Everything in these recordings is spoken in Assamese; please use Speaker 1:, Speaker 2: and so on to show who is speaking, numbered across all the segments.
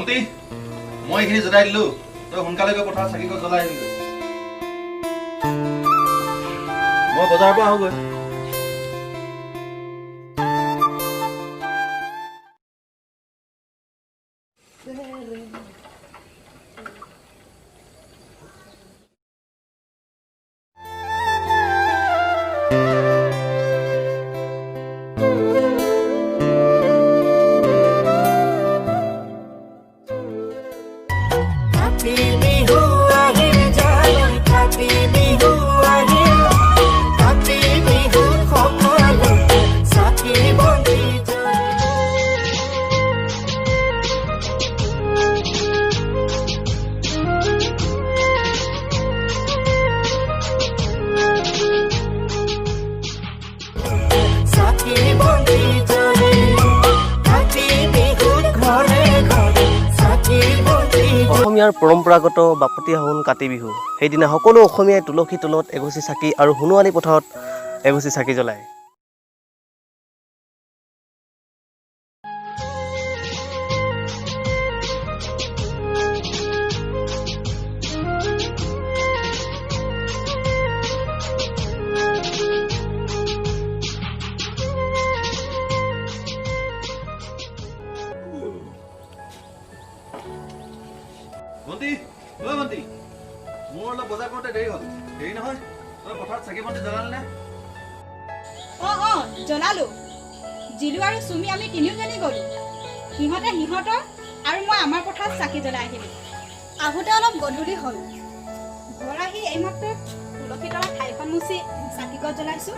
Speaker 1: ভণ্টি, মই এইখিনি জ্বলাই দিলোঁ, তই সোনকালে গৈ পথাৰত চাকি গছ জ্বলাই আহিবি। মই বজাৰৰ পৰা আহোঁগৈ।
Speaker 2: অসমীয়াৰ পৰম্পৰাগত বাপতি সাহোন কাতি বিহু। সেইদিনা সকলো অসমীয়াই তুলসী তলত এগছি চাকি আৰু সোণোৱালী পথাৰত এগছি চাকি জ্বলায়।
Speaker 1: ভণ্টি, ঐ ভণ্টি, মোৰ অলপ বজাৰ কৰোঁতে দেৰি হ'ল। হেৰি নহয়, তই পথাৰত চাকি বন্তি জ্বলালি নে?
Speaker 3: অঁ, জ্বলালো। জিলু আৰু চুমি আমি তিনিওজনী গ'লো। সিহঁতে সিহঁতৰ আৰু মই আমাৰ পথাৰত চাকি জ্বলাই আহিলোঁ। আহোঁতে অলপ গধূলি হ'ল। ঘৰ আহি এইমাত্ৰ তুলসী তলৰ ঠাইখন মুচি চাকি গছ জ্বলাইছোঁ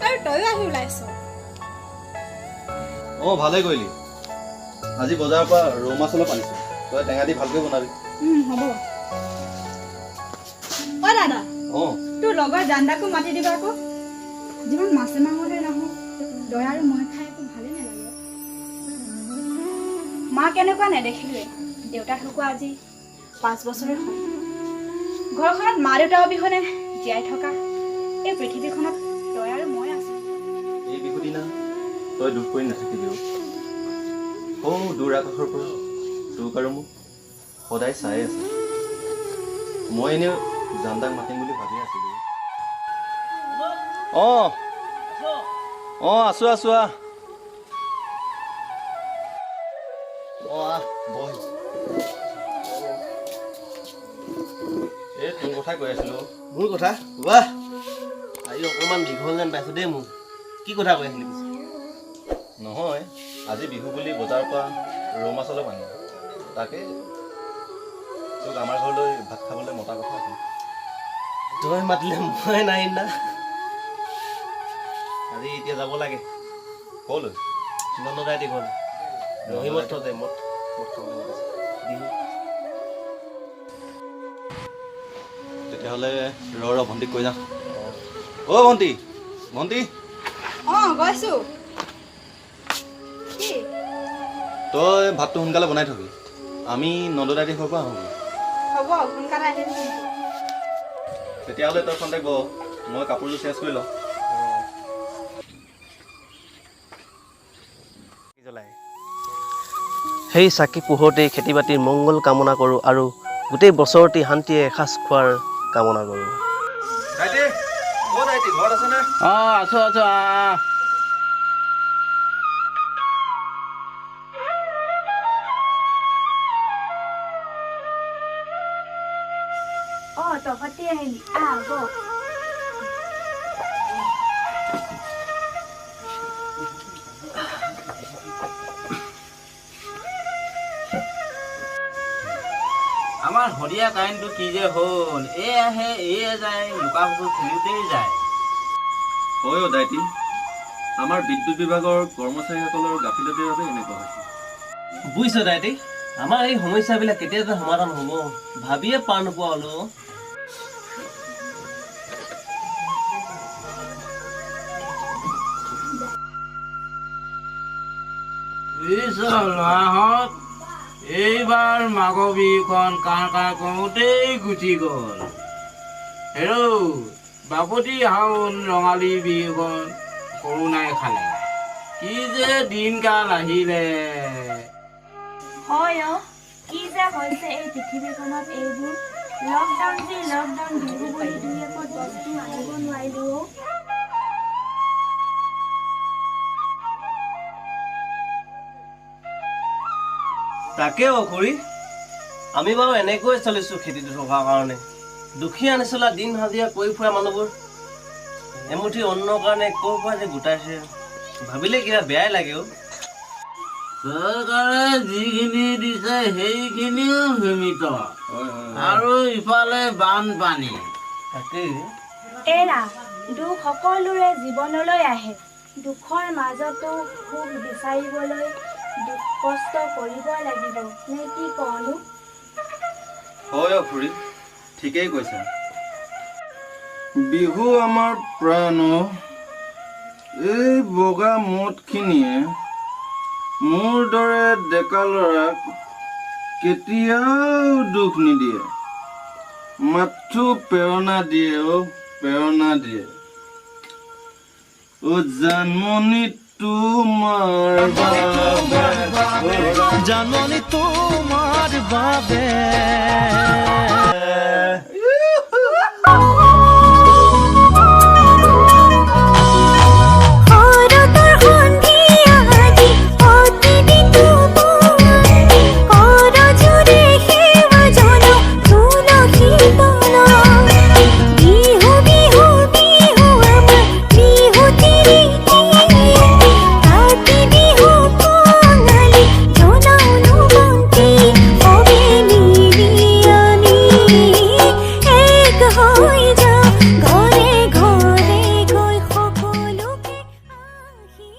Speaker 3: আৰু তয়ো আহি ওলাইছ।
Speaker 1: অঁ, ভালেই কৰিলি। আজি বজাৰৰ পৰা ৰৌ মাছ অলপ আনিছোঁ, তই টেঙা দি ভালকৈ বনাবি।
Speaker 3: হ'ব। অ দাদা,
Speaker 1: অঁ,
Speaker 3: তোৰ লগৰ জানদাকো মাতি দিবা আকৌ। যিমান মাছে মাংসতে নাহোঁ, দয়া আৰু মই খাই একো ভালেই নালাগে। মা কেনেকুৱা নেদেখিলোৱে, দেউতা ঢুকোৱা আজি 5 বছৰে হ'ল। ঘৰখনত মা দেউতা অবিহনে জীয়াই থকা এই পৃথিৱীখনত তই আৰু মই আছোঁ।
Speaker 1: এই বিহু দিনা তই দুখ কৰি নাথাকিবি। সৌ দূৰ আকাশৰ পৰা তোক আৰু মোক সদায় চাই আছে। মই এনেও জানদাক মাতিম বুলি ভাবি আছিলোঁ। অঁ অঁ, আছোঁ আছোঁ, আহ। অঁ, আহ, বহ। এই তোৰ কথাই কৈ আছিলোঁ।
Speaker 2: মোৰ কথা? বাহ, আজি অকণমান দীঘল যেন পাইছোঁ দেই মোক। কি কথা কৈ আছিলি পিছে?
Speaker 1: নহয়, আজি বিহু বুলি বজাৰৰ পৰা ৰৌ মাছ অলপ আনিলোঁ, তাকে তোক আমাৰ ঘৰলৈ ভাত খাবলৈ মতা কথা আছিল।
Speaker 2: তই মাতিলে মই নাহিম না। আজি এতিয়া যাব লাগে।
Speaker 1: ক'লৈ?
Speaker 2: নন্দদাইটি ঘৰলৈ। ৰহিমত থতে মদ মদ খাবলৈ মাতিছে বিহু।
Speaker 1: তেতিয়াহ'লে ৰ ৰ, ভণ্টিক কৈ যাওঁ। অ' ভণ্টি, ভণ্টি।
Speaker 3: অঁ, গৈছোঁ। কি?
Speaker 1: তই ভাতটো সোনকালে বনাই থবি, আমি নন্দদাইটি ঘৰৰ পৰা আহোঁগৈ।
Speaker 3: হ'ব, সোনকালে আহিম কিন্তু।
Speaker 1: তেতিয়াহ'লে তই কণ্টেক্ট ব, মই কাপোৰযোৰ চেঞ্জ কৰি লওঁ।
Speaker 2: জ্বলায় সেই চাকি পোহৰতেই খেতি বাতিৰ মংগল কামনা কৰোঁ আৰু গোটেই বছৰটি শান্তিয়ে এসাঁজ খোৱাৰ কামনা কৰোঁ।
Speaker 1: দাইটি, অ' দাইটি, ঘৰত আছেনে?
Speaker 4: অঁ, আছোঁ আছোঁ, আহ।
Speaker 3: অঁ, তহঁতি আহিলি, আহ বহ।
Speaker 4: আমাৰ শদিয়া কাৰেণ্টটো কি যে হ'ল, এই আহে এই যায়, লুকা ভাকু খেলোতেই যায়।
Speaker 1: হয় অ' দাইটি, আমাৰ বিদ্যুৎ বিভাগৰ কৰ্মচাৰীসকলৰ গাফিলতিৰ বাবে এনেকুৱা হৈছে।
Speaker 2: বুজিছ দাইটি, আমাৰ এই সমস্যাবিলাক কেতিয়া যে সমাধান হ'ব ভাবিয়ে পাৰ নোপোৱা হ'লো।
Speaker 4: বুজিছ ল'ৰাহঁত, এইবাৰ মাঘৰ বিহুখন কাৰ কাৰ কৰোঁতেই গুচি গ'ল। হেৰৌ, বাপতি সাহোন ৰঙালী বিহুখন কৰোণাই খালে। কি যে দিনকাল আহিলে।
Speaker 5: হয় অ, কি যে হৈছে এই পৃথিৱীখনত এইবোৰ। লকডাউন যি লকডাউন, বিহু বুলি দুই এপদ বস্তু আনিব নোৱাৰিলো অ'।
Speaker 2: তাকে অ খুৰী, আমি বাৰু এনেকৈ চলিছোঁ খেতিটো থকাৰ কাৰণে। দুখীয়া নিচলা দিন হাজিৰা কৰি ফুৰা মানুহবোৰ এমুঠি অন্নৰ কাৰণে ক'ৰ পৰা যে গোটাইছে, ভাবিলে কিবা বেয়াই লাগে অ'।
Speaker 4: চৰকাৰে যিখিনি দিছে সেইখিনিও সীমিত, আৰু ইফালে বানপানী।
Speaker 2: তাকেই।
Speaker 5: এৰা, দুখ সকলোৰে জীৱনলৈ আহে। দুখৰ মাজতো সুখ বিচাৰিবলৈ কষ্ট কৰিব লাগিব, নে কি কওঁনো?
Speaker 1: হয় অ খুৰী, ঠিকেই কৈছা।
Speaker 6: বিহু আমাৰ প্ৰাণ অ'। এই বগা মদখিনিয়ে মোৰ দৰে ডেকা ল'ৰাক কেতিয়াও দুখ নিদিয়ে, মাথো প্ৰেৰণা দিয়ে অ', প্ৰেৰণা দিয়ে। অ' জানমণি তোমাৰ বাবে,
Speaker 7: জানমণি তোমাৰ বাবে।